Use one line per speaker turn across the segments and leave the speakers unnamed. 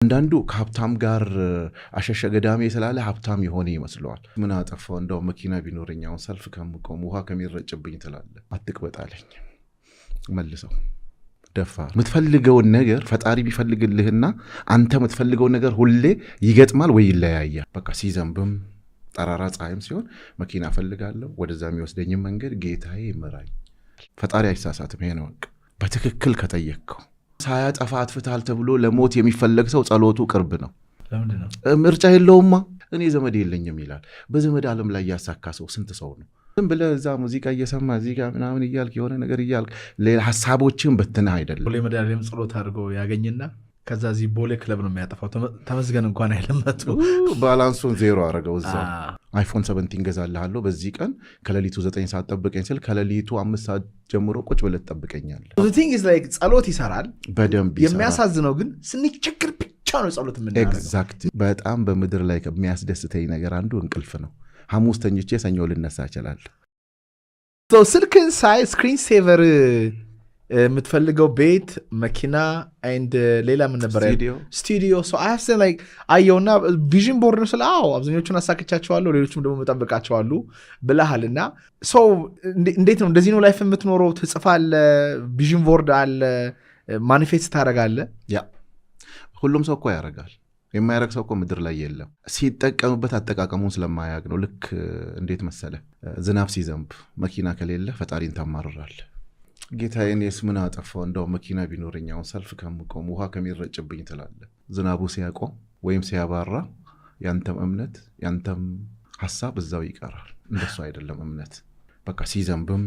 አንዳንዱ ከሀብታም ጋር አሸሸ ገዳሜ ስላለ ሀብታም የሆነ ይመስለዋል። ምን አጠፋው እንደው መኪና ቢኖረኝ አሁን ሰልፍ ከምቆም ውሃ ከሚረጭብኝ ትላለህ። አትቅበጣለኝ መልሰው ደፋር። የምትፈልገውን ነገር ፈጣሪ ቢፈልግልህና አንተ የምትፈልገውን ነገር ሁሌ ይገጥማል ወይ ይለያያል። በቃ ሲዘንብም ጠራራ ፀሐይም ሲሆን መኪና እፈልጋለሁ፣ ወደዛ የሚወስደኝም መንገድ ጌታዬ ይምራኝ። ፈጣሪ አይሳሳትም። ይሄ ነው በቃ በትክክል ከጠየቅከው። ሳያጠፋ አጥፍተሃል ተብሎ ለሞት የሚፈለግ ሰው ጸሎቱ ቅርብ ነው።
ለምንድን ነው?
ምርጫ የለውማ። እኔ ዘመድ የለኝም ይላል። በዘመድ ዓለም ላይ ያሳካ ሰው ስንት ሰው ነው? ዝም ብለህ እዛ ሙዚቃ እየሰማ እዚህ ጋር ምናምን እያልክ የሆነ ነገር እያልክ ሌላ ሀሳቦችን በትነህ አይደለም።
ቦሌ መድኃኒዓለም ጸሎት አድርጎ ያገኝና ከዛ እዚህ ቦሌ ክለብ ነው የሚያጠፋው። ተመስገን እንኳን አይለመቱ።
Balance ኡን ዜሮ አደረገው እዛው። iPhone 17 ገዛልሃለሁ በዚህ ቀን ከሌሊቱ 9 ሰዓት ጠብቀኝ ስል ከሌሊቱ 5 ሰዓት ጀምሮ ቁጭ ብለህ ትጠብቀኛለህ።
Thing is like ጸሎት ይሰራል።
በደንብ ይሰራል።
የሚያሳዝነው ግን ስንቸግር ብቻ ነው ጸሎት የምናደርገው።
Exactly። በጣም በምድር ላይ ከሚያስደስተኝ ነገር አንዱ እንቅልፍ ነው። ሐሙስ ተኝቼ ሰኞ ልነሳ እችላለሁ።
ስልክን ሳይ screen saver የምትፈልገው ቤት፣ መኪና and ሌላ ምን ነበር?
ስቱዲዮ።
ስቱዲዮ። Like አየውና vision board ነው ስለ አዎ አብዛኞቹን አሳክቻቸዋለሁ፣ ሌሎቹም ደግሞ መጠበቃቸዋሉ ብለሃል። እና ሰው እንዴት ነው እንደዚህ ነው life የምትኖረው? ትጽፋለህ፣ vision board አለ፣ manifest ታደርጋለህ።
Yeah፣ ሁሉም ሰው እኮ ያደርጋል። የማያደርግ ሰው እኮ ምድር ላይ የለም። ሲጠቀምበት አጠቃቀሙን ስለማያውቅ ነው። ልክ እንዴት መሰለ፣ ዝናብ ሲዘንብ መኪና ከሌለ ፈጣሪን ታማርራለህ። ጌታዬ እኔስ ምን አጠፋው እንደው መኪና ቢኖረኝ አሁን ሰልፍ ከምቆም ውሃ ከሚረጭብኝ ትላለህ። ዝናቡ ሲያቆም ወይም ሲያባራ ያንተም እምነት ያንተም ሀሳብ እዛው ይቀራል። እንደሱ አይደለም እምነት። በቃ ሲዘንብም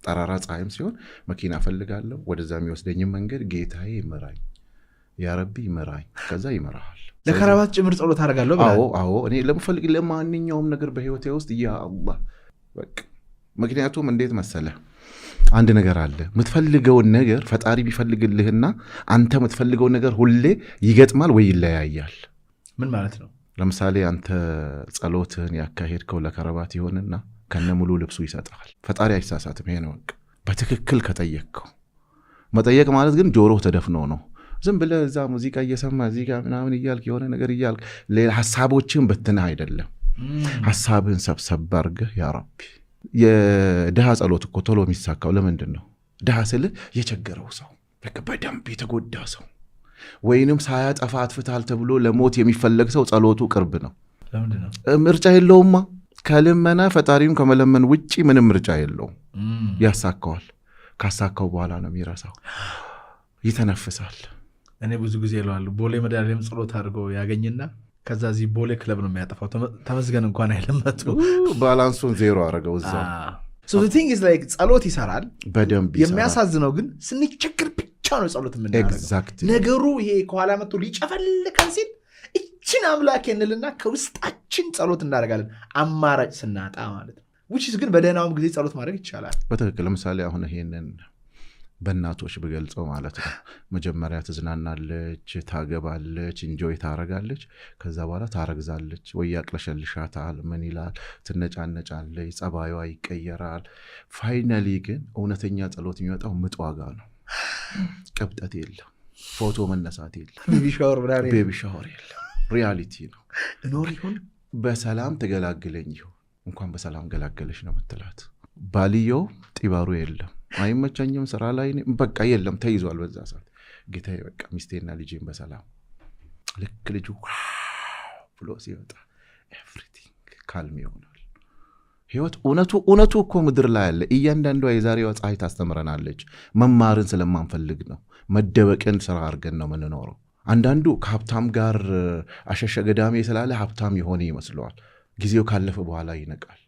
ጠራራ ፀሐይም ሲሆን መኪና እፈልጋለሁ፣ ወደዛ የሚወስደኝም መንገድ ጌታዬ ይምራኝ፣ ያረቢ ይምራኝ። ከዛ ይመራሃል።
ለከረባት ጭምር ጸሎት አደርጋለሁ ብለሃል።
አዎ፣ እኔ ለምፈልግ ለማንኛውም ነገር በህይወቴ ውስጥ ያ አላህ በቃ። ምክንያቱም እንዴት መሰለህ፣ አንድ ነገር አለ። የምትፈልገውን ነገር ፈጣሪ ቢፈልግልህና አንተ የምትፈልገውን ነገር ሁሌ ይገጥማል ወይ ይለያያል።
ምን ማለት ነው?
ለምሳሌ አንተ ጸሎትህን ያካሄድከው ለከረባት ይሆንና ከነ ሙሉ ልብሱ ይሰጥሃል። ፈጣሪ አይሳሳትም። ይሄ ነው በቃ በትክክል ከጠየቅከው። መጠየቅ ማለት ግን ጆሮህ ተደፍኖ ነው። ዝም ብለህ እዛ ሙዚቃ እየሰማ እዚህ ጋር ምናምን እያልክ የሆነ ነገር እያልክ ሌላ ሀሳቦችን በትነህ አይደለም። ሀሳብህን ሰብሰብ አድርገህ ያ ረቢ። የድሃ ጸሎት እኮ ቶሎ የሚሳካው ለምንድን ነው? ድሃ ስልህ የቸገረው ሰው፣ በቃ በደንብ የተጎዳ ሰው ወይንም ሳያጠፋ አጥፍተሃል ተብሎ ለሞት የሚፈለግ ሰው ጸሎቱ ቅርብ ነው።
ለምንድን ነው?
ምርጫ የለውማ። ከልመና ፈጣሪውን ከመለመን ውጪ ምንም ምርጫ የለውም። ያሳካዋል። ካሳካው በኋላ ነው የሚረሳው። ይተነፍሳል።
እኔ ብዙ ጊዜ እለዋለሁ፣ ቦሌ መድኃኒዓለም ጸሎት አድርጎ ያገኝና ከዛ እዚህ ቦሌ ክለብ ነው የሚያጠፋው። ተመስገን እንኳን አይለመቱ።
Balance ኡን ዜሮ አደረገው እዛው።
Thing is like ጸሎት ይሰራል።
በደንብ ይሰራል።
የሚያሳዝነው ግን ስንቸግር ብቻ ነው ጸሎት የምናደርገው። ነገሩ ይሄ ከኋላ መጥቶ ሊጨፈልቀን ሲል እችን አምላክ እንልና ከውስጣችን ጸሎት እናደርጋለን፣ አማራጭ ስናጣ ማለት ነው። Which is ግን በደህናውም ጊዜ ጸሎት ማድረግ ይቻላል።
በትክክል። ለምሳሌ አሁን ይሄንን በእናቶች ብገልጸው ማለት ነው። መጀመሪያ ትዝናናለች፣ ታገባለች፣ enjoy ታረጋለች። ከዛ በኋላ ታረግዛለች ወይ ያቅለሸልሻታል፣ ምን ይላል፣ ትነጫነጫለች፣ ጸባዩዋ ይቀየራል። Finally ግን እውነተኛ ጸሎት የሚመጣው ምጧ ጋ ነው። ቅብጠት የለም፣ ፎቶ መነሳት የለም፣
Baby shower ምናምን የለም።
Baby shower የለም። Reality ነው።
እኖር ይሆን?
በሰላም ትገላግለኝ ይሆን? እንኳን በሰላም ገላገለሽ ነው ምትላት። ባልየው ጢባሩ የለም፣ አይመቸኝም፣ ስራ ላይ ነኝ፣ በቃ የለም፣ ተይዟል። በዛ ሰዓት ጌታዬ በቃ ሚስቴና ልጄን በሰላም፣ ልክ ልጁ wow ብሎ ሲወጣ everything calm ይሆናል። ህይወት እውነቱ እውነቱ እኮ ምድር ላይ አለ። እያንዳንዷ የዛሬዋ ፀሐይ ታስተምረናለች። መማርን ስለማንፈልግ ነው። መደበቅን ስራ አድርገን ነው የምንኖረው። አንዳንዱ ከሀብታም ጋር አሸሸ ገዳሜ ስላለ ሀብታም የሆነ ይመስለዋል። ጊዜው ካለፈ በኋላ ይነቃል።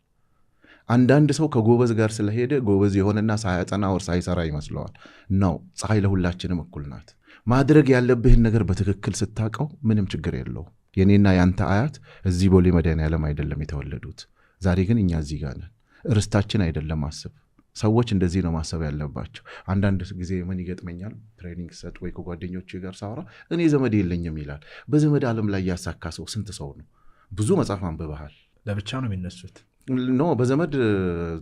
አንዳንድ ሰው ከጎበዝ ጋር ስለሄደ ጎበዝ የሆነና ሳያጠና ወር ሳይሰራ ይመስለዋል። No፣ ፀሐይ ለሁላችንም እኩል ናት። ማድረግ ያለብህን ነገር በትክክል ስታውቀው ምንም ችግር የለውም። የኔና የአንተ አያት እዚህ ቦሌ መድኃኔዓለም አይደለም የተወለዱት። ዛሬ ግን እኛ እዚህ ጋር ነን። ርስታችን አይደለም አስብ። ሰዎች እንደዚህ ነው ማሰብ ያለባቸው። አንዳንድ ጊዜ ምን ይገጥመኛል፣ training ሰጥ ወይ ከጓደኞቼ ጋር ሳወራ እኔ ዘመድ የለኝም ይላል። በዘመድ ዓለም ላይ ያሳካ ሰው ስንት ሰው ነው? ብዙ መጽሐፍ አንብበሃል።
ለብቻ ነው የሚነሱት።
No፣ በዘመድ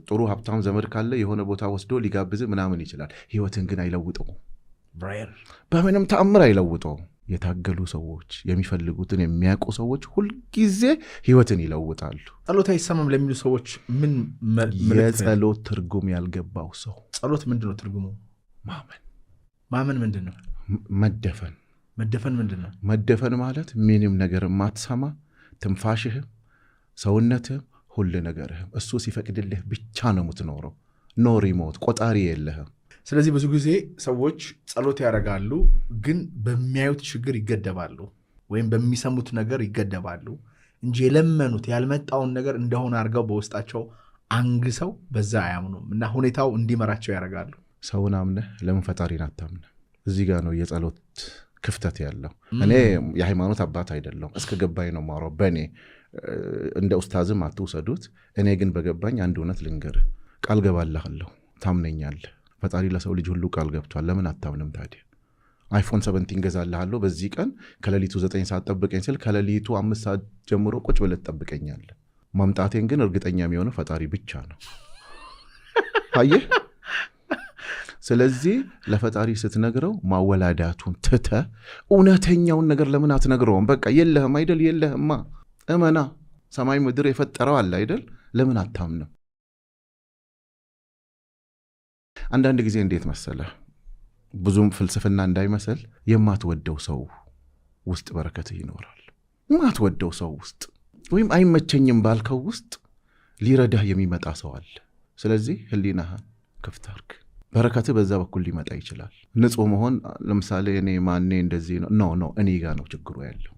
ጥሩ ሀብታም ዘመድ ካለ የሆነ ቦታ ወስዶ ሊጋብዝ ምናምን ይችላል። ህይወትን ግን አይለውጠውም። በምንም ተአምር አይለውጠውም። የታገሉ ሰዎች፣ የሚፈልጉትን የሚያውቁ ሰዎች ሁልጊዜ ህይወትን ይለውጣሉ።
ጸሎት አይሰማም ለሚሉ ሰዎች ምን መልእክት ነው?
የጸሎት ትርጉም ያልገባው ሰው።
ጸሎት ምንድን ነው ትርጉሙ?
ማመን።
ማመን ምንድን ነው?
መደፈን።
መደፈን ምንድን ነው?
መደፈን ማለት ምንም ነገር የማትሰማ፣ ትንፋሽህም፣ ሰውነትህም፣ ሁሉ ነገርህም እሱ ሲፈቅድልህ ብቻ ነው የምትኖረው። No remote፣ ቆጣሪ የለህም።
ስለዚህ ብዙ ጊዜ ሰዎች ጸሎት ያደርጋሉ፣ ግን በሚያዩት ችግር ይገደባሉ ወይም በሚሰሙት ነገር ይገደባሉ እንጂ የለመኑት ያልመጣውን ነገር እንደሆነ አድርገው በውስጣቸው አንግሰው በዛ አያምኑም እና ሁኔታው እንዲመራቸው ያደርጋሉ።
ሰውን አምነህ ለምን ፈጣሪን አታምነህ? እዚህ ጋር ነው የጸሎት ክፍተት ያለው። እኔ የሃይማኖት አባት አይደለሁም። እስከ ገባኝ ነው የማወራው። በእኔ እንደ ኡስታዝም አትውሰዱት። እኔ ግን በገባኝ አንድ እውነት ልንገርህ፣ ቃል ገባልሃለሁ፣ ታምነኛለህ። ፈጣሪ ለሰው ልጅ ሁሉ ቃል ገብቷል። ለምን አታምንም ታዲያ? iPhone 17 ገዛልሃለሁ በዚህ ቀን ከሌሊቱ 9 ሰዓት ጠብቀኝ ስል ከሌሊቱ 5 ሰዓት ጀምሮ ቁጭ ብለህ ትጠብቀኛለህ። ማምጣቴን ግን እርግጠኛ የሚሆነው ፈጣሪ ብቻ ነው። አየህ? ስለዚህ ለፈጣሪ ስትነግረው ማወላዳቱን ትተህ እውነተኛውን ነገር ለምን አትነግረውም? በቃ የለህም አይደል? የለህማ፣ እመና። ሰማይ ምድር የፈጠረው አለ አይደል? ለምን አታምንም? አንዳንድ ጊዜ እንዴት መሰለህ፣ ብዙም ፍልስፍና እንዳይመስል፣ የማትወደው ሰው ውስጥ በረከትህ ይኖራል። የማትወደው ሰው ውስጥ ወይም አይመቸኝም ባልከው ውስጥ ሊረዳህ የሚመጣ ሰው አለ። ስለዚህ ህሊናህን ክፍት አድርግ። በረከትህ በዛ በኩል ሊመጣ ይችላል። ንጹህ መሆን ለምሳሌ እኔ ማኔ እንደዚህ ነው፣ no, no፣ እኔ ጋ ነው ችግሩ ያለው።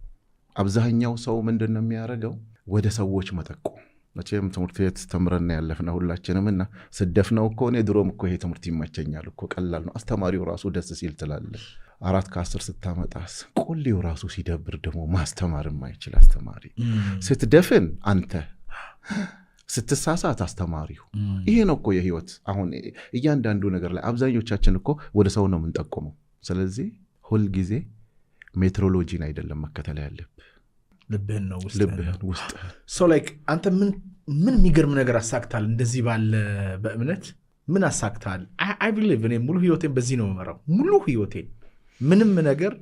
አብዛኛው ሰው ምንድን ነው የሚያደርገው? ወደ ሰዎች መጠቆም። መቼም ትምህርት ቤት ተምረን ያለፍነው ሁላችንም እና ስደፍነው እኮ እኔ ድሮም እኮ ይሄ ትምህርት ይመቸኛል እኮ፣ ቀላል ነው፣ አስተማሪው ራሱ ደስ ሲል ትላለህ። 4 ከ10 ስታመጣስ ቆሌው ራሱ ሲደብር ደግሞ ማስተማር የማይችል አስተማሪ፣ ስትደፍን አንተ፣ ስትሳሳት አስተማሪው። ይሄ ነው እኮ የህይወት። አሁን እያንዳንዱ ነገር ላይ አብዛኞቻችን እኮ ወደ ሰው ነው የምንጠቁመው። ስለዚህ ሁልጊዜ ሜትሮሎጂን አይደለም መከተል ያለብህ፣
ልብህን ነው ውስጥህን ነው።
ልብህን፣ ውስጥህን።
So like አንተ ምን ምን የሚገርም ነገር አሳክታል? እንደዚህ ባለ በእምነት ምን አሳክታል? I believe እኔ ሙሉ ህይወቴን በዚህ ነው የምመራው። ሙሉ ህይወቴን ምንም ነገር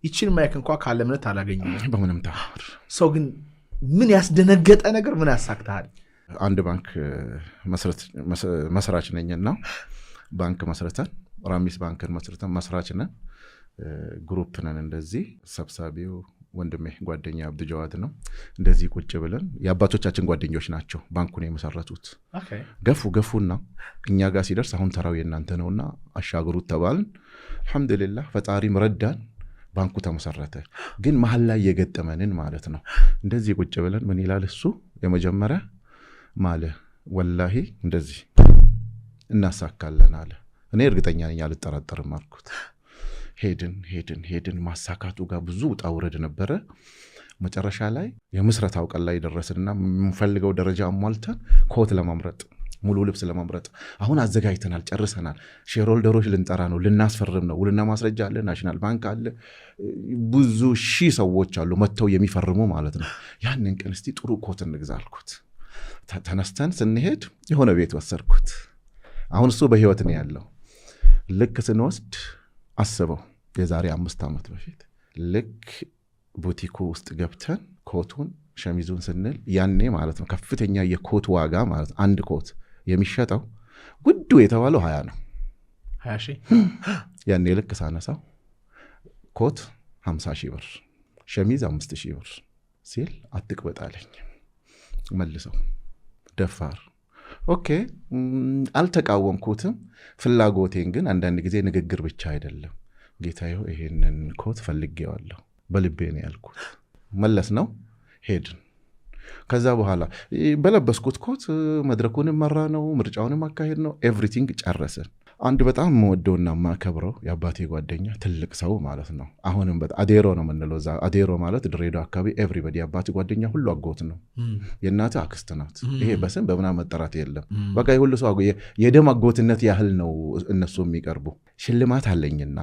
ይችን mic እንኳ ካለ እምነት አላገኘሁም።
በምንም ተአምር።
So ግን ምን ያስደነገጠ ነገር ምን አሳክተሃል?
አንድ ባንክ መስራች ነኝና ባንክ መስርተን፣ ራሚስ ባንክን መስርተን መስራች ነን። Group ነን። እንደዚህ ሰብሳቢው ወንድሜ ጓደኛ አብዱ ጀዋድ ነው። እንደዚህ ቁጭ ብለን፣ የአባቶቻችን ጓደኞች ናቸው ባንኩን የመሰረቱት። ገፉ ገፉና እኛ ጋር ሲደርስ አሁን ተራው የእናንተ ነውና አሻግሩት ተባልን። አልሐምዱሊላህ ፈጣሪም ረዳን። ባንኩ ተመሰረተ። ግን መሀል ላይ የገጠመንን ማለት ነው። እንደዚህ ቁጭ ብለን ምን ይላል እሱ፣ የመጀመሪያ ማለ፣ ወላሂ እንደዚህ እናሳካለን አለ። እኔ እርግጠኛ ነኝ፣ አልጠራጠርም አልኩት። ሄድን ሄድን ሄድን፣ ማሳካቱ ጋር ብዙ ውጣ ውረድ ነበረ። መጨረሻ ላይ የምስረታው ቀን ላይ ደረስንና የምንፈልገው ደረጃ አሟልተን ኮት ለመምረጥ፣ ሙሉ ልብስ ለመምረጥ አሁን አዘጋጅተናል፣ ጨርሰናል። Shareholder ኦች ልንጠራ ነው፣ ልናስፈርም ነው። ውልና ማስረጃ አለ፣ National Bank አለ፣ ብዙ ሺህ ሰዎች አሉ መጥተው የሚፈርሙ ማለት ነው። ያንን ቀን እስቲ ጥሩ ኮት እንግዛ አልኩት። ተነስተን ስንሄድ የሆነ ቤት ወሰድኩት። አሁን እሱ በህይወት ነው ያለው። ልክ ስንወስድ፣ አስበው፣ የዛሬ 5 ዓመት በፊት ልክ ቡቲኩ ውስጥ ገብተን ኮቱን ሸሚዙን ስንል ያኔ ማለት ነው ከፍተኛ የኮት ዋጋ ማለት ነው። አንድ ኮት የሚሸጠው ውዱ የተባለው 20 ነው።
20 ሺህ።
ያኔ ልክ ሳነሳው ኮት 50 ሺህ ብር፣ ሸሚዝ 5,000 ብር ሲል አትቅበጥ አለኝ። መልሰው ደፋር። Okay፣ አልተቃወምኩትም። ፍላጎቴን ግን አንዳንድ ጊዜ ንግግር ብቻ አይደለም። ጌታዬ ይሄንን ኮት ፈልጌዋለሁ በልቤ ነው ያልኩት። መለስ ነው፣ ሄድን። ከዛ በኋላ በለበስኩት ኮት መድረኩንም መራ ነው፣ ምርጫውንም አካሄድ ነው፣ everything ጨረስን። አንድ በጣም የምወደውና የማከብረው የአባቴ ጓደኛ፣ ትልቅ ሰው ማለት ነው። አሁንም በጣም አዴሮ ነው የምንለው እዛ። አዴሮ ማለት ድሬዳዋ አካባቢ everybody የአባቴ ጓደኛ ሁሉ አጎት ነው። የእናትህ አክስት ናት። ይሄ በስም በምናምን መጠራት የለም። በቃ የሁሉ ሰው የደም አጎትነት ያህል ነው እነሱ የሚቀርቡ። ሽልማት አለኝና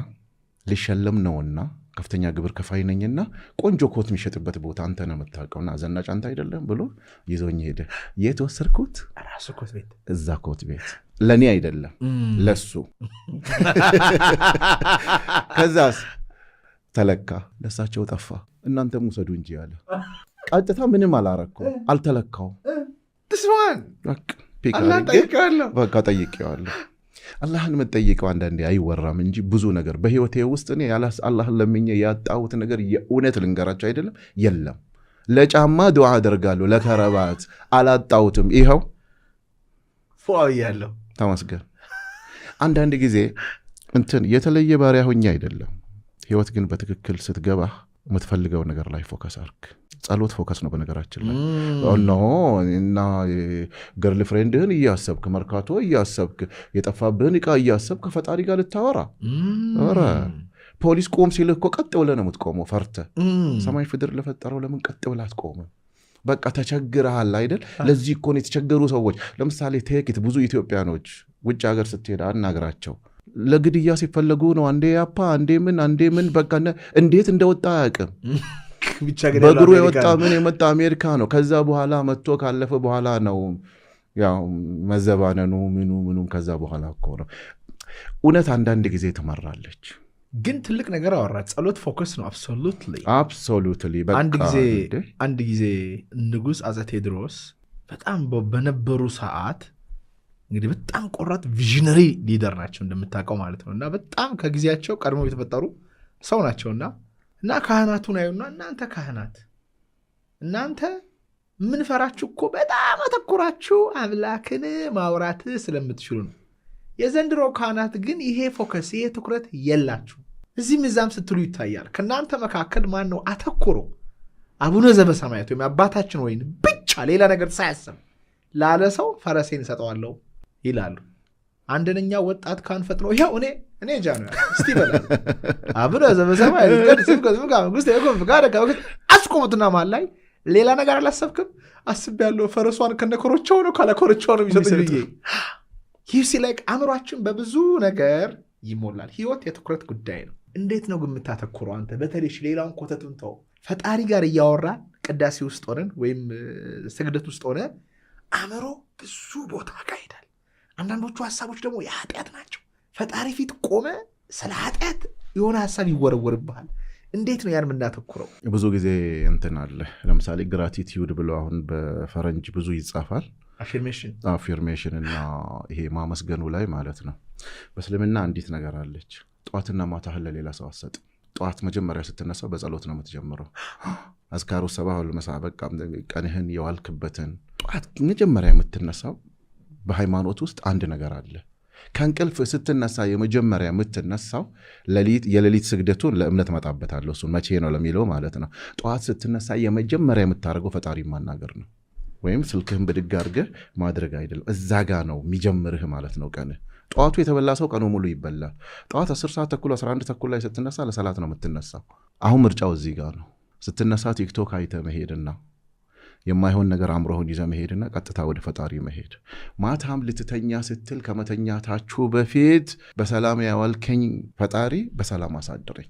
ልሸለም ነውና ከፍተኛ ግብር ከፋይ ነኝና ቆንጆ ኮት የሚሸጥበት ቦታ አንተ ነው የምታውቀውና ዘናጭ አንተ አይደለም ብሎ ይዞኝ ሄደ። የት ወሰድኩት?
ራሱ ኮት ቤት።
እዛ ኮት ቤት፣ ለእኔ አይደለም ለሱ። ከዛስ ተለካ፣ ለሳቸው ጠፋ። እናንተም ውሰዱ እንጂ አለ። ቀጥታ ምንም አላረኩም፣ አልተለካውም።
ትስማን
በቃ pick
አላህን
አድርጌ
ጠይቀዋለሁ።
በቃ ጠይቄዋለሁ። አላህን የምጠይቀው አንዳንዴ አይወራም እንጂ ብዙ ነገር በህይወቴ ውስጥ እኔ አላህን ለምኜ ያጣሁት ነገር የእውነት ልንገራቸው አይደለም የለም። ለጫማ ዱዓ አደርጋለሁ፣ ለከረባት አላጣሁትም። ይኸው
ፏ ብያለሁ።
ተመስገን። አንዳንድ ጊዜ እንትን የተለየ ባሪያ ሆኜ አይደለም። ህይወት ግን በትክክል ስትገባ የምትፈልገው ነገር ላይ focus አርግ። ጸሎት focus ነው በነገራችን ላይ። No እና girlfriend ህን እያሰብክ፣ መርካቶ እያሰብክ፣ የጠፋብህን ዕቃ እያሰብክ ከፈጣሪ ጋር ልታወራ፣ ኧረ ፖሊስ ቁም ሲልህ እኮ ቀጥ ብለህ ነው የምትቆመው ፈርተህ። ሰማይ ምድር ለፈጠረው ለምን ቀጥ ብለህ አትቆምም? በቃ ተቸግረሃል አይደል? ለዚህ እኮ ነው የተቸገሩ ሰዎች፣ ለምሳሌ take it፣ ብዙ ኢትዮጵያኖች ውጭ ሀገር ስትሄድ አናግራቸው፣ ለግድያ ሲፈለጉ ነው። አንዴ ያፓ፣ አንዴ ምን፣ አንዴ ምን፣ በቃ እንዴት እንደወጣ አያውቅም።
ብቻ ግን
በእግሩ
ያለው
የወጣ
አሜሪካ ነው።
ምን የመጣ አሜሪካ ነው። ከዛ በኋላ መጥቶ ካለፈ በኋላ ነው ያው መዘባነኑ ምኑ ምኑም ከዛ በኋላ እኮ ነው። እውነት አንዳንድ ጊዜ ትመራለች።
ግን ትልቅ ነገር አወራ። ጸሎት focus ነው። Absolutely.
Absolutely.
አንድ ጊዜ አንድ ጊዜ ንጉሥ አፄ ቴዎድሮስ በጣም በነበሩ ሰዓት እንግዲህ በጣም ቆራጥ visionary leader ናቸው እንደምታውቀው ማለት ነው። እና በጣም ከጊዜያቸው ቀድሞ የተፈጠሩ ሰው ናቸውና እና ካህናቱን አዩና እናንተ ካህናት፣ እናንተ ምንፈራችሁ እኮ በጣም አተኩራችሁ አምላክን ማውራት ስለምትችሉ ነው። የዘንድሮ ካህናት ግን ይሄ focus፣ ይሄ ትኩረት የላችሁ፣ እዚህም እዛም ስትሉ ይታያል። ከእናንተ መካከል ማን ነው አተኩሮ አቡነ ዘበሰማያት ወይም አባታችን ሆይን ብቻ ሌላ ነገር ሳያስብ ላለ ሰው ፈረሴን እሰጠዋለሁ ይላሉ። አንደኛ ወጣት ካህን ፈጥኖ ይኸው እኔ ጃ ነው ያለው። እስቲ ይበላል አቡነ ዘበሰማያት ይትቀደስ ስምከ ወይትባረክ መንግሥትከ ወይኩን ፈቃድከ አስቆሙትና መሃል ላይ ሌላ ነገር አላሰብክም? አስቤያለሁ። ፈረሷን ከነኮሮቻው ነው ካለኮሮቻው ነው የሚሰጡኝ ብዬ። You see, like አእምሯችን በብዙ ነገር ይሞላል። ህይወት የትኩረት ጉዳይ ነው። እንዴት ነው ግን የምታተኩረው አንተ? በተለይ ሌላውን ኮተቱን ተው። ፈጣሪ ጋር እያወራን ቅዳሴ ውስጥ ሆነን ወይም ስግደት ውስጥ ሆነ አእምሮ ብዙ ቦታ ጋር ይሄዳል። አንዳንዶቹ ሀሳቦች ደግሞ የኃጢአት ናቸው። ፈጣሪ ፊት ቆመ ስለ ኃጢአት የሆነ ሀሳብ ይወረወርብሃል። እንዴት ነው ያን የምናተኩረው?
ብዙ ጊዜ እንትን አለ። ለምሳሌ gratitude ብሎ አሁን በፈረንጅ ብዙ ይጻፋል።
Affirmation.
Affirmation እና ይሄ ማመስገኑ ላይ ማለት ነው። በእስልምና አንዲት ነገር አለች። ጠዋትና ማታህን ለሌላ ሰው አትሰጥ። ጠዋት መጀመሪያ ስትነሳ በጸሎት ነው የምትጀምረው። أذكار الصباح والمساء፣ በቃ ቀንህን የዋልክበትን ጠዋት መጀመሪያ የምትነሳው በሃይማኖት ውስጥ አንድ ነገር አለ። ከእንቅልፍ ስትነሳ የመጀመሪያ የምትነሳው የሌሊት ስግደቱን ለእምነት መጣበታለሁ፣ እሱን መቼ ነው ለሚለው ማለት ነው። ጠዋት ስትነሳ የመጀመሪያ የምታደርገው ፈጣሪ ማናገር ነው። ወይም ስልክህን ብድግ አድርገህ ማድረግ አይደለም። እዛ ጋ ነው የሚጀምርህ ማለት ነው ቀንህ። ጠዋቱ የተበላ ሰው ቀኑ ሙሉ ይበላል። ጠዋት 10 ሰዓት ተኩል፣ 11 ተኩል ላይ ስትነሳ ለሰላት ነው የምትነሳው። አሁን ምርጫው እዚህ ጋር ነው። ስትነሳ ቲክቶክ አይተህ መሄድና የማይሆን ነገር አእምሮህን ይዘህ መሄድና ቀጥታ ወደ ፈጣሪ መሄድ። ማታም ልትተኛ ስትል ከመተኛታችሁ በፊት በሰላም ያዋልከኝ ፈጣሪ በሰላም አሳድረኝ።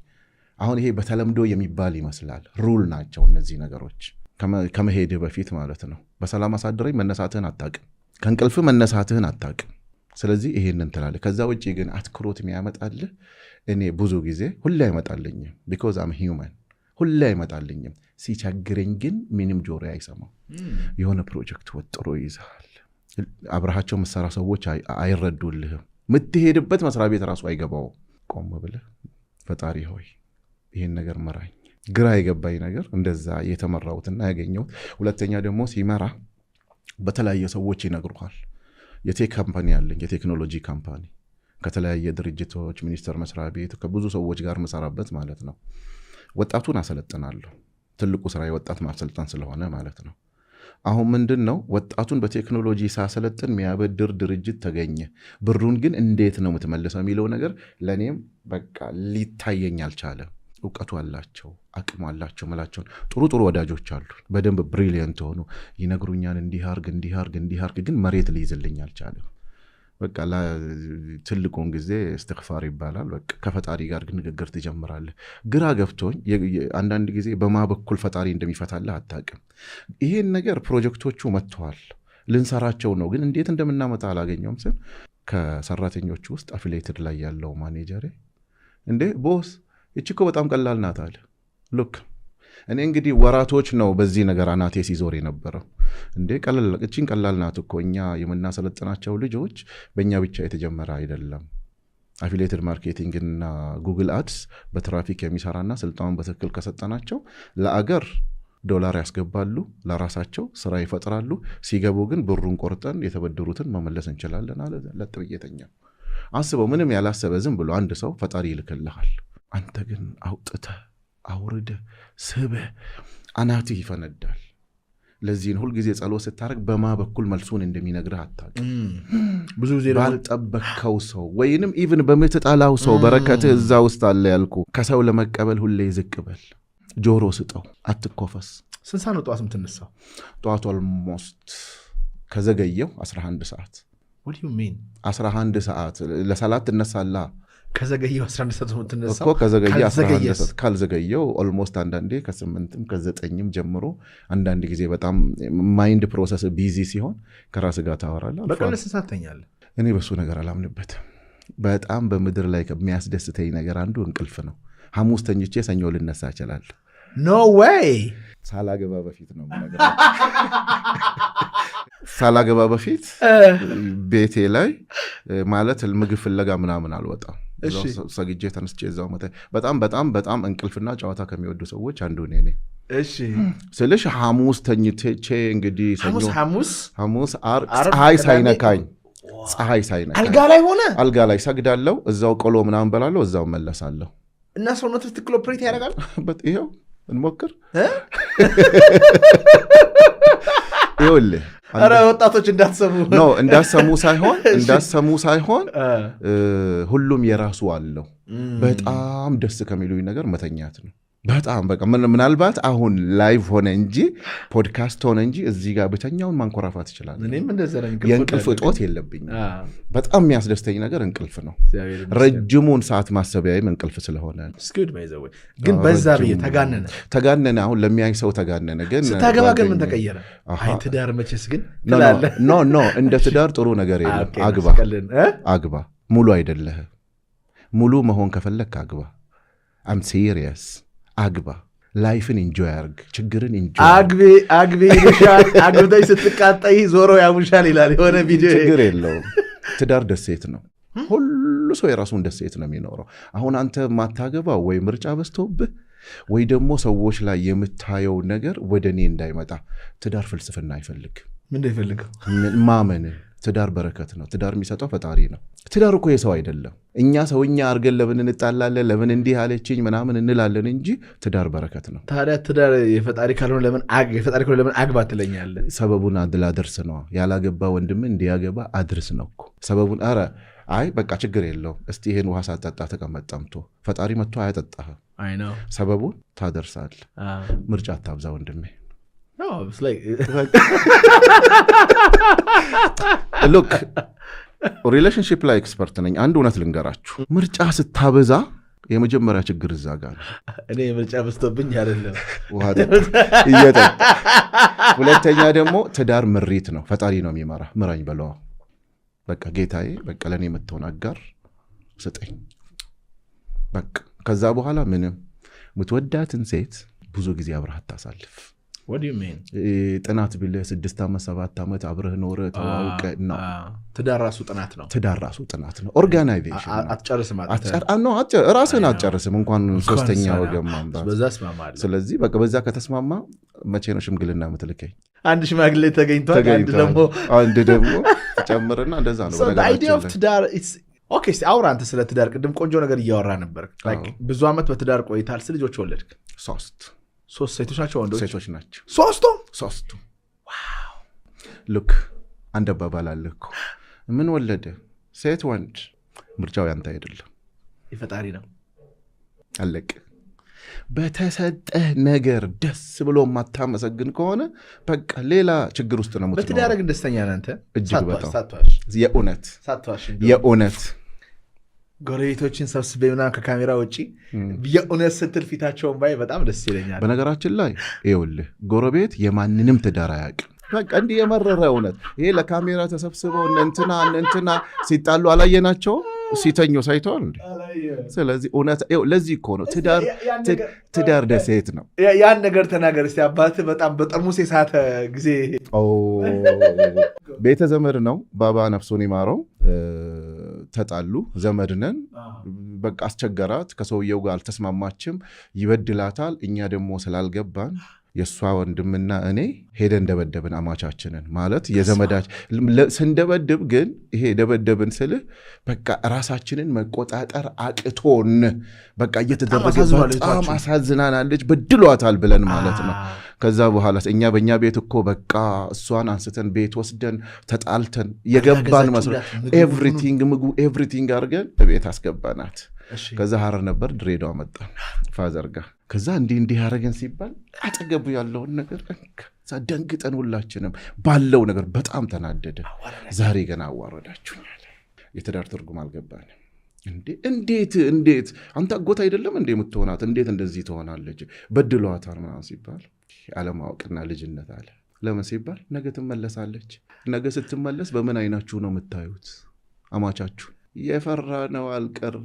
አሁን ይሄ በተለምዶ የሚባል ይመስላል። Rule ናቸው እነዚህ ነገሮች። ከመሄድህ በፊት ማለት ነው። በሰላም አሳድረኝ፣ መነሳትህን አታውቅም። ከእንቅልፍ መነሳትህን አታውቅም። ስለዚህ ይሄንን ትላለህ። ከዛ ውጭ ግን አትኩሮት የሚያመጣልህ እኔ ብዙ ጊዜ ሁሌ አይመጣልኝም። Because I'm human፣ ሁሌ አይመጣልኝም። ሲቸግረኝ ግን ምንም ጆሮ አይሰማም። የሆነ ፕሮጀክት ወጥሮ ይይዛል። አብረሃቸው የምትሰራ ሰዎች አይረዱልህም። የምትሄድበት መስሪያ ቤት ራሱ አይገባውም። ቆም ብለህ ፈጣሪ ሆይ ይሄን ነገር ምራኝ። ግራ የገባኝ ነገር እንደዛ የተመራሁትና ያገኘሁት። ሁለተኛ ደግሞ ሲመራ በተለያየ ሰዎች ይነግሩሃል። የ tech company አለኝ፣ የቴክኖሎጂ company፣ ከተለያየ ድርጅቶች፣ ሚኒስቴር መስሪያ ቤት፣ ከብዙ ሰዎች ጋር ምሰራበት ማለት ነው። ወጣቱን አሰለጥናለሁ። ትልቁ ስራ የወጣት ማሰልጠን ስለሆነ ማለት ነው። አሁን ምንድን ነው፣ ወጣቱን በቴክኖሎጂ ሳሰለጥን የሚያበድር ድርጅት ተገኘ። ብሩን ግን እንዴት ነው የምትመልሰው የሚለው ነገር ለእኔም በቃ ሊታየኝ አልቻለም። እውቀቱ አላቸው፣ አቅሙ አላቸው ምላቸውን ጥሩ ጥሩ ወዳጆች አሉ። በደንብ brilliant ሆኑ ይነግሩኛል። እንዲህ አርግ፣ እንዲህ አርግ፣ እንዲህ አርግ፣ ግን መሬት ሊይዝልኝ አልቻለም። በቃ ትልቁን ጊዜ እስትግፋር ይባላል። በቃ ከፈጣሪ ጋር ንግግር ትጀምራለህ። ግራ ገብቶኝ አንዳንድ ጊዜ በማ በኩል ፈጣሪ እንደሚፈታልህ አታውቅም። ይሄን ነገር ፕሮጀክቶቹ መጥተዋል፣ ልንሰራቸው ነው፣ ግን እንዴት እንደምናመጣ አላገኘውም ስል ከሰራተኞቹ ውስጥ affiliated ላይ ያለው ማኔጀሬ እንዴ boss ይቺ እኮ በጣም ቀላል ናት አለ። Look፣ እኔ እንግዲህ ወራቶች ነው በዚህ ነገር አናቴ ሲዞር የነበረው። እንዴ ቀላል፣ እቺን ቀላል ናት እኮ፣ እኛ የምናሰለጥናቸው ልጆች በእኛ ብቻ የተጀመረ አይደለም። Affiliated marketing እና Google Ads በ ትራፊክ የሚሰራና ስልጠናውን በትክክል ከሰጠናቸው ለአገር ዶላር ያስገባሉ፣ ለራሳቸው ስራ ይፈጥራሉ። ሲገቡ ግን ብሩን ቆርጠን የተበደሩትን መመለስ እንችላለን አለ። ለጥ ብዬ ተኛሁ። አስበው፣ ምንም ያላሰበ ዝም ብሎ አንድ ሰው ፈጣሪ ይልክልሃል። አንተ ግን አውጥተህ አውርደህ ስበህ አናትህ ይፈነዳል። ለዚህ ነው ሁልጊዜ ጸሎት ስታደርግ በማ በኩል መልሱን እንደሚነግርህ አታውቅም።
ብዙ ጊዜ ደግሞ
ባልጠበቅከው ሰው ወይንም even በምትጠላው ሰው በረከትህ እዛ ውስጥ አለ ያልኩ። ከሰው ለመቀበል ሁሌ ዝቅ በል፣ ጆሮ ስጠው፣ አትኮፈስ።
ስንት ሰዓት ነው ጠዋት የምትነሳው?
ጠዋቱ almost ከዘገየው 11 ሰዓት።
What do you mean?
11 ሰዓት ለሰላት ትነሳላ።
ከዘገየው 11 ሰዓት ነው የምትነሳው?
እኮ ከዘገየ 11
ካልዘገየስ?
ሰዓት። ካልዘገየው almost አንዳንዴ ከ8ም ከ9ም ጀምሮ፣ አንዳንድ ጊዜ በጣም mind process busy ሲሆን ከራስ ጋር ታወራለህ። አልፎ
በቀን ስንት ሰዓት ትተኛለህ?
እኔ በሱ ነገር አላምንበትም። በጣም በምድር ላይ ከሚያስደስተኝ ነገር አንዱ እንቅልፍ ነው። ሐሙስ ተኝቼ ሰኞ ልነሳ እችላለሁ።
No way!
ሳላገባ በፊት ነው የምነግርህ። ሳላገባ በፊት ቤቴ ላይ ማለት ምግብ ፍለጋ ምናምን አልወጣም። እዛው ሰግጄ ተነስቼ እዛው መተ በጣም በጣም በጣም እንቅልፍና ጨዋታ ከሚወዱ ሰዎች አንዱ እኔ ነኝ። ስልሽ ሐሙስ ተኝቼ እንግዲህ ሰኞ
ሐሙስ ሐሙስ
ሐሙስ፣ ዓርብ
ዓርብ፣
ፀሐይ
ቅዳሜ።
ሳይነካኝ፣ ፀሐይ ሳይነካኝ
አልጋ ላይ ሆነ
አልጋ ላይ ሰግዳለሁ። እዛው ቆሎ ምናምን በላለሁ፣ እዛው መለሳለሁ።
እና ሰውነቱ ትክክል operate ያደርጋል?
ይኸው እንሞክር።
እ?
ይኸውልህ
ኧረ ወጣቶች እንዳትሰሙ።
No፣ እንዳትሰሙ ሳይሆን ሁሉም የራሱ አለው። በጣም ደስ ከሚሉኝ ነገር መተኛት ነው። በጣም በቃ ምናልባት አሁን live ሆነ እንጂ፣ ፖድካስት ሆነ እንጂ እዚህ ጋር ብተኛውን ማንኮራፋት እችላለሁ።
እኔም እንደዛ ነኝ።
የእንቅልፍ እጦት የለብኝም። በጣም የሚያስደስተኝ ነገር እንቅልፍ ነው።
እግዚአብሔር ይመስገን።
ረጅሙን ሰዓት ማሰቢያዬም እንቅልፍ ስለሆነ
It's good by the way። ግን በዛ ብዬ
ረጅሙ።
ተጋነነ።
ተጋነነ። አሁን ለሚያይ ሰው ተጋነነ። ግን
ስታገባ ግን ምን
ጓደኛዬ-
ተቀየረ? አይ ትዳር መቼስ ግን
No፣ no፣
ትላለህ።
No፣ እንደ ትዳር ጥሩ ነገር የለም።
Okay፣
አግባ።
ስቀልን፣ እ?
አግባ። ሙሉ አይደለህም። ሙሉ መሆን ከፈለግክ አግባ። I'm serious፣ አግባ። Life ን enjoy አርግ። ችግርን enjoy አርግ።
አግቢ አግቢ ይሉሻል፣ አግብተሽ ስትቃጠይ ዞሮ ያሙሻል ይላል የሆነ ቪዲዮ።
ችግር የለውም። ትዳር ደሴት ነው። ሁሉ ሰው የራሱን ደሴት ነው የሚኖረው። አሁን አንተ ማታገባው ወይ ምርጫ በዝቶብህ ወይ ደግሞ ሰዎች ላይ የምታየው ነገር ወደ እኔ እንዳይመጣ። ትዳር ፍልስፍና አይፈልግም።
ምንድን ነው የፈልገው?
ማመን። ትዳር በረከት ነው። ትዳር የሚሰጠው ፈጣሪ ነው። ትዳር እኮ የሰው አይደለም። እኛ ሰውኛ አድርገን ለምን እንጣላለን፣ ለምን እንዲህ አለችኝ ምናምን እንላለን እንጂ ትዳር በረከት ነው።
ታዲያ ትዳር የፈጣሪ ካልሆነ ለምን የፈጣሪ ካልሆነ ለምን አግባ ትለኛለህ?
ሰበቡን ላደርስ ነዋ። ያላገባ ወንድም እንዲያገባ አድርስ ነው እኮ ሰበቡን። ኧረ አይ በቃ ችግር የለውም፣ እስቲ ይሄን ውሃ ሳጠጣ ተቀመጥ ጠምቶ ፈጣሪ መጥቶ አያጠጣህም።
አይ ነው።
ሰበቡን ታደርሳለህ። ምርጫ አታብዛ ወንድሜ።
No, it's like
Look፣ relationship ላይ expert ነኝ። አንድ እውነት ልንገራችሁ፣ ምርጫ ስታበዛ የመጀመሪያ ችግር እዛ ጋር ነው።
እኔ ምርጫ በዝቶብኝ አይደለም።
ውሃ ጠጣ እየጠጣ። ሁለተኛ ደግሞ ትዳር ምሪት ነው። ፈጣሪ ነው የሚመራ። ምራኝ በለዋ። በቃ ጌታዬ፣ በቃ ለእኔ የምትሆን አጋር ስጠኝ። በቃ ከዛ በኋላ ምንም የምትወዳትን ሴት ብዙ ጊዜ አብረህ አታሳልፍ።
What do you mean?
ጥናት ብልህ 6 ዓመት 7 ዓመት አብረህ ኖረህ ተዋውቀህ ነው።
ትዳር ራሱ ጥናት ነው።
ትዳር ራሱ ጥናት ነው። Organization ነው።
አትጨርስም።
No፣ ራስህን አትጨርስም እንኳን ሶስተኛ ወገን ማምጣት።
በዛ እስማማለሁ።
ስለዚህ በቃ በዛ ከተስማማ መቼ ነው ሽምግልና የምትልከኝ?
አንድ ሽማግሌ ተገኝቷል። አንድ
ተገኝቷል።
ደግሞ
አንድ ደግሞ ትጨምርና እንደዛ ነው።
So the idea of
በነገራችን ላይ
ትዳር okay፣ እስኪ አውራ አንተ ስለ ትዳር። ቅድም ቆንጆ ነገር እያወራ ነበር። Like ብዙ ዓመት በትዳር ቆይታል። ስንት ልጆች ወለድክ?
ሶስት።
ሶስት ሴቶች ናቸው ወንዶች?
ሴቶች ናቸው።
ሶስቱም?
ሶስቱ። Look፣ አንድ አባባል አለ እኮ፣ ምን ወለደ ሴት ወንድ፣ ምርጫው ያንተ አይደለም፣
የፈጣሪ ነው።
አለቅ። በተሰጠህ ነገር ደስ ብሎ የማታመሰግን ከሆነ በቃ ሌላ ችግር ውስጥ ነው
በትዳር
የምትኖረው።
ግን ደስተኛ ነህ አንተ?
እጅግ በጣም።
ሳትዋሽ።
የእውነት።
ሳትዋሽ እንደው
የእውነት።
ጎረቤቶችን ሰብስቤ ምናምን ከካሜራ ውጪ የእውነት ስትል ፊታቸውን ባይ በጣም ደስ ይለኛል።
በነገራችን ላይ ይኸውልህ ጎረቤት የማንንም ትዳር አያውቅም። በቃ እንዲህ የመረረ እውነት ይሄ ለካሜራ ተሰብስበው እነ እንትና እነ እንትና ሲጣሉ አላየናቸውም። ሲተኙ ሳይተዋል እንዴ? ስለዚህ እውነት ይኸው ለዚህ እኮ ነው ትዳር ደሴት ነው።
ያን ነገር ተናገር እስኪ። አባትህ በጣም በጠርሙስ የሳተ ጊዜ።
ኦ፣ ቤተ ዘመድ ነው። ባባ ነፍሱን ይማረው። ተጣሉ። ዘመድ ነን። በቃ አስቸገራት። ከሰውየው ጋር አልተስማማችም። ይበድላታል። እኛ ደግሞ ስላልገባን የእሷ ወንድምና እኔ ሄደን ደበደብን አማቻችንን። ማለት የዘመዳች ስንደበድብ ግን ይሄ ደበደብን ስልህ በቃ ራሳችንን መቆጣጠር አቅቶን በቃ እየተደረገ
አሳዝኗል
በጣም
እህታችሁ።
አሳዝናናለች፣ በድሏታል ብለን ማለት ነው። ከዛ በኋላ እኛ በእኛ ቤት እኮ በቃ እሷን አንስተን ቤት ወስደን ተጣልተን የገባን መስሎ
ገዛችሁላት?
Everything፣ ምግቡ፣ everything አድርገን ቤት አስገባናት። ከዛ ሀረር ነበር፣ ድሬዳዋ መጣን father ጋር። ከዛ እንዲህ እንዲህ ያደረገን ሲባል አጠገቡ ያለውን ነገር ከዛ ደንግጠን ሁላችንም ባለው ነገር በጣም ተናደደ። ዛሬ ገና አዋረዳችሁኛል። የትዳር ትርጉም አልገባንም። እንዴ፣ እንዴት እንዴት አንተ አጎት አይደለም እንዴ የምትሆናት? እንዴት እንደዚህ ትሆናለች? በድሏታል ምናምን ሲባል አለማወቅና ልጅነት አለ። ለምን ሲባል ነገ ትመለሳለች። ነገ ስትመለስ በምን አይናችሁ ነው የምታዩት አማቻችሁ? የፈራ ነው አልቀረ።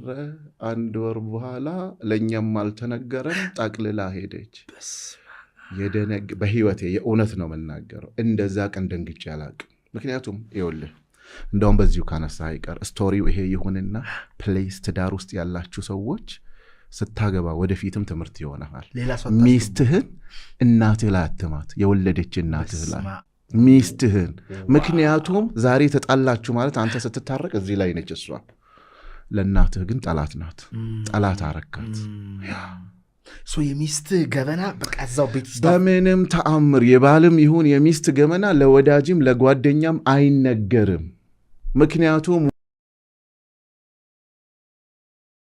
አንድ ወር በኋላ ለእኛም አልተነገረም፣ ጠቅልላ ሄደች። የደነግ በህይወቴ የእውነት ነው የምናገረው፣ እንደዛ ቀን ደንግጬ አላቅም። ምክንያቱም ይኸውልህ እንደውም በዚሁ ካነሳ አይቀር story ው ይሄ ይሁንና please ትዳር ውስጥ ያላችሁ ሰዎች ስታገባ ወደፊትም ትምህርት ይሆናል።
ሌላ ሰው
ሚስትህን እናትህ ላይ አትማት፣ የወለደች እናትህ ላይ
በስመ አብ።
ሚስትህን። ምክንያቱም ዛሬ ተጣላችሁ ማለት አንተ ስትታረቅ እዚህ ላይ ነች እሷ፣ ለእናትህ ግን ጠላት ናት። ጠላት አረካት።
So የሚስትህ ገበና በቃ እዛው ቤት ውስጥ
በምንም ተአምር የባልም ይሁን የሚስት ገመና ለወዳጅም ለጓደኛም አይነገርም። ምክንያቱም